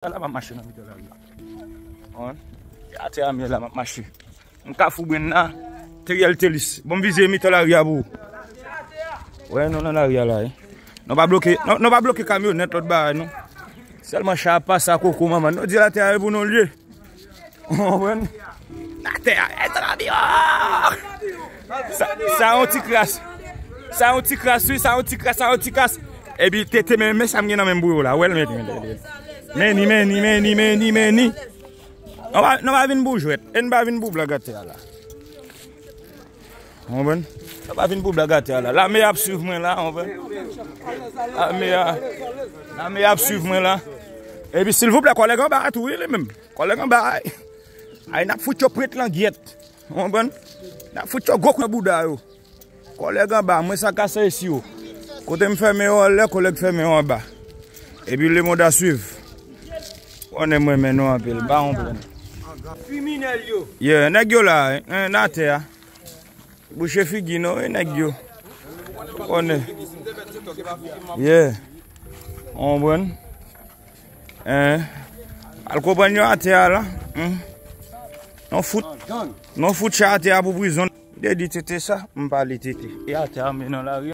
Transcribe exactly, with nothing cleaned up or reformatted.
La m ap mache nan mitan lari a. Wi. Atè a m ye la, m ap mache. M Kafou Brenn la, Teriel Telis. Bon, m vize mitan lari a pou ou. Wè, nou nan lari a la, wi. Nou pa bloke, nou, nou pa bloke kamyonèt, lòt bagay, non. Sèlman cha ap pase a koko, manman. Nou di atè a e pou nou l ye. Ou konprann? Atè a, e trabyo! Sa, sa yon ti kras. Sa yon ti kras, wi, sa yon ti kras, sa yon ti kras. Epi tete, men, men sa m gen nan men m pou yo la. Wè l, men, men, men. Meni, meni, meni, meni, meni. Nou pa, nou pa vin pou jwèt. E n pa vin pou blag atè a la. Ou konprann? Nou pa vin pou blag atè a la. Lame ap swiv mwen la, ou konprann? Lame a, lame ap swiv mwen la. Epi silvouplè, kòlèg anba a tou, wi, li menm. Kòlèg anba a. Ay, n ap fout yo prèt langyèt. Ou konprann? N ap fout yo gwo kou nan bouda yo. Kòlèg anba, mwen sa kase esi yo. Kote m fèmen yo anlè, kòlèg fèmen yo anba. Epi lemonn a swiv. Konnen mwen men nou anpil, m pa yon plen. Kriminèl yo. Yeah, nèg yo la, en, nan atè a. Bouche figi nou, e nèg yo. Konnen. Yeah. Ou konprann? En. Al konprann yo atè a la. Hmm. Non fout. Non fout cha atè a pou prizon. De di tete sa, m pale tete. E atè a men nan lari.